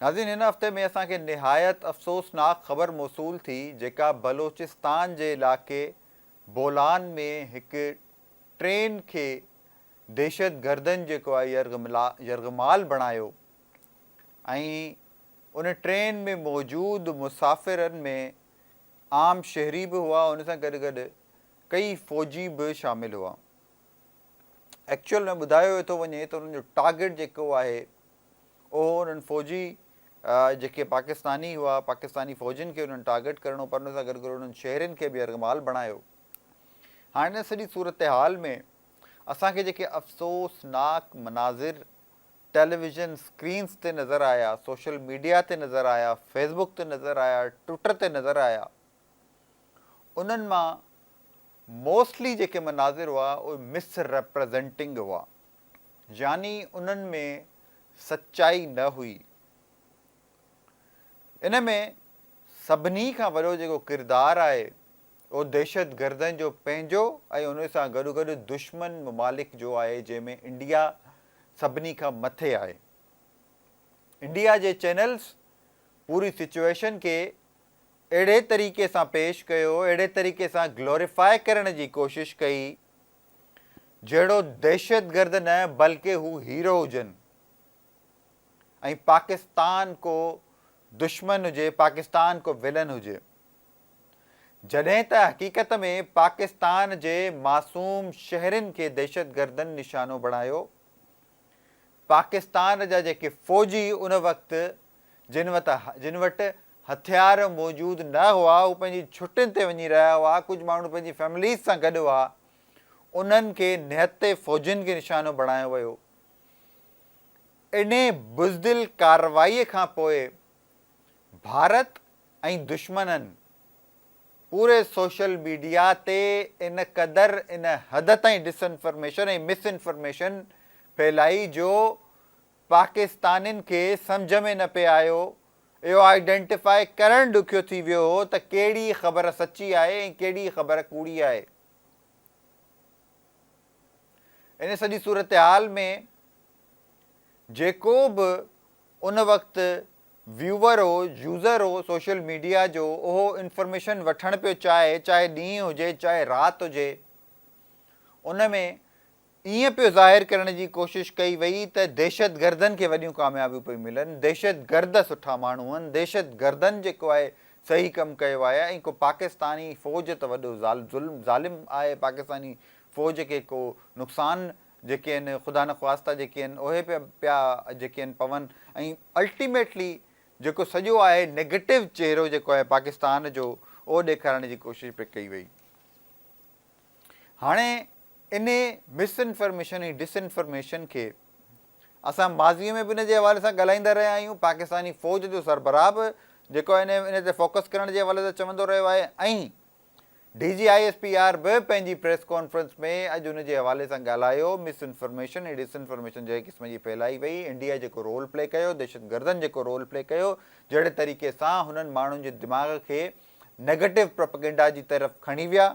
ناظرين هن هفتي ۾ اسان کي نهايت افسوسناڪ خبر موصول ٿي جيڪا بلوچستان جي علائقي بولان ۾ هڪ ٽرين کي دهشتگردن جيڪو آهي يرغمال بڻايو ۽ ان ٽرين ۾ موجود مسافرن ۾ عام شهري به هئا ان سان گڏ گڏ ڪئي فوجي به شامل هئا. ايڪچوئل ۾ ٻڌايو ويو ٿو وڃي ته انهن جو ٽارگيٽ جيڪو آهي اهو انهن فوجي جيڪي پاڪستاني هئا پاڪستاني فوجين کي انهن ٽارگيٽ ڪرڻو پر ان سان گڏ گڏ انهن شهرين کي به يرغمال بڻايو. هاڻي ان سڄي صورتحال ۾ اسان کي جيڪي افسوسناڪ مناظر ٽيليويزن اسڪرينز تي نظر آيا، سوشل ميڊيا تي نظر آيا، فيسبڪ تي نظر آيا، ٽوئٽر تي نظر آيا انهن مان موسٽلي جيڪي مناظر هئا اهي مس ريپريزينٽنگ هئا يعني انهن ۾ سچائي نه هئي. ان ۾ سڀني کان وڏو جيڪو ڪردار آهي اهو دهشتگردن جو پنهنجو ۽ ان سان گڏوگڏ دشمن ممالڪ جو آهي جنهن ۾ انڊيا سڀني کان مٿي آهي. انڊيا جي چينلز پوري سچوئيشن کي اهڙي طريقي سان پيش ڪيو، اهڙي طريقي سان گلوريفاء ڪرڻ جي ڪوشش ڪئي جهڙو دهشتگرد نه بلڪه هو هيرو هجن ۽ پاڪستان ڪو دشمن هجي، پاڪستان ڪو ولن هجي. جڏهن ته حقيقت ۾ پاڪستان جي معصوم شهرين کي دهشتگردن نشانو بڻايو، پاڪستان جا جيڪي فوجي ان وقت جن وٽ هٿيار موجود نه هئا، هو پنهنجي ڇٽين تي وڃي رهيا هئا، ڪجهه ماڻهو پنهنجي فيمليز سان گڏ هئا، انهن کي نهتي فوجين کي نشانو بڻايو ويو. انهي بزدل ڪارروائي کان پوء ڀارت ۽ دشمنن پوري سوشل ميڊيا تي ان قدر ان حد تائين ڊس انفارميشن ۽ مس انفارميشن ڦهلائي جو پاڪستانين کي سمجهه ۾ نه پئي آيو، اهو آئيڊينٽيفائي ڪرڻ ڏکيو ٿي ويو هو ته ڪهڙي خبر سچي آهي ۽ ڪهڙي خبر ڪوڙي آهي. ان سڄي صورتحال ۾ جيڪو به ان وقت ويوئر هو، يوزر هو سوشل ميڊيا جو، اهو انفارميشن وٺڻ پيو چاهي، چاهي ڏينهن هجي چاهي رات هجي، ان ۾ ائين پيو ظاهر ڪرڻ جي ڪوشش ڪئي وئي ته دهشتگردن کي وڏيون ڪاميابيون پيون ملن، دهشتگرد سٺا ماڻهو آهن، دهشتگردن جيڪو آهي صحيح ڪم ڪيو آهي ۽ ڪو پاڪستاني فوج ته وڏو ظلم ظالم آهي، پاڪستاني فوج کي ڪو نقصان جيڪي آهن خدا نخواسته جيڪي آهن اهي پيا پيا جيڪي آهن پون ۽ الٽيميٽلي جيڪو سڄو آهي نيگيٽو چهرو جيڪو آهي پاڪستان جو اهو ڏيکارڻ جي ڪوشش پئي ڪئي وئي. هاڻي انهي مس انفارميشن ۽ ڊس انفارميشن کي اسان ماضي ۾ به ان جي حوالي سان ڳالهائيندا رهيا آهيون، پاڪستاني فوج جو سربراهه به جيڪو آهي ان تي فوڪس ڪرڻ جي حوالي سان چوندو رهيو آهي ۽ D G I S P R به پنهنجي پريس ڪانفرنس ۾ اڄ ان جي حوالي سان ڳالهايو، مس انفارميشن ۽ ڊس انفارميشن جهڙي قسم جي ڦهلائي وئي، انڊيا جيڪو رول پلي ڪيو، دهشتگردن جيڪو رول پلي ڪيو، جهڙي طريقي سان هنن ماڻهن جي دماغ کي نيگيٽو پروپيگنڊا جي طرف کڻي ويا.